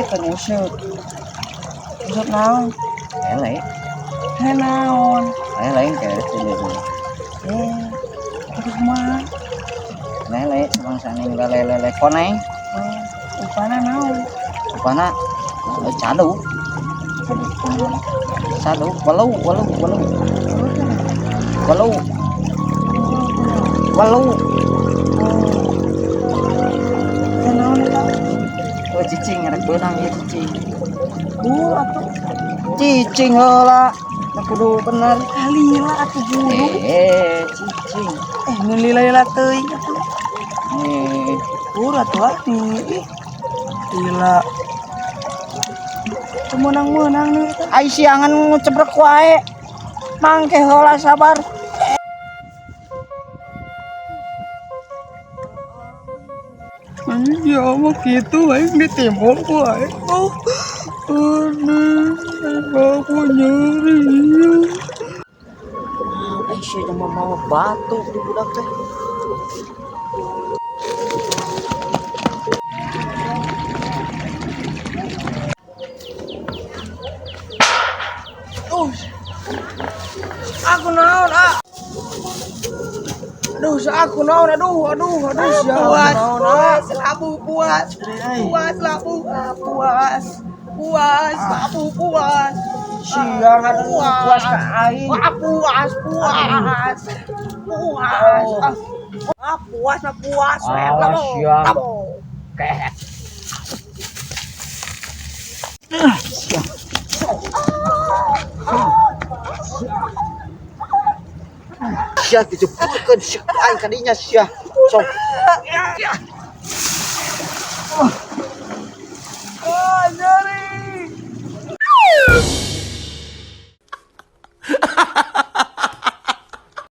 Keur nguseup. Nguseup naon? Lele. He naon? Lele kayak dulu. Eh, terus kumaha? Lele sebangsane lele-lele koneng. Oh, upana naon? Upana cadu. Cadu, walu walu walu. Walu. Walu. Teh naon eta? Oh, cicing rek beunang ieu cicing. Buru atuh. Cicing heula. Nah, kudu bener. Lila atuh buru. Eh, cicing. Eh, mun lila-lila teuing atuh. Eh, Buru atuh ah ih. Lila. Teu meunang-meunang nih eta. Ai siangan cebrek wae. Mangke heula sabar. Ya Allah gitu aing ditimbul ku aing. Oh. Aduh, aku nyeri. Eh, sia jeung mau batu di budak teh. Aku naon ah. Aduh, aku naon, aduh, aduh, aduh, puas, puas, labu, puas, puas, labu, puas, puas, labu, puas. Siang aduh puas ka aing. Wah, puas, puas, puas, ah, puas, ah, puas, Ah, siang. Kayak. Siang. Sia dijeburkeun sia aing ka dinya sia. Sok.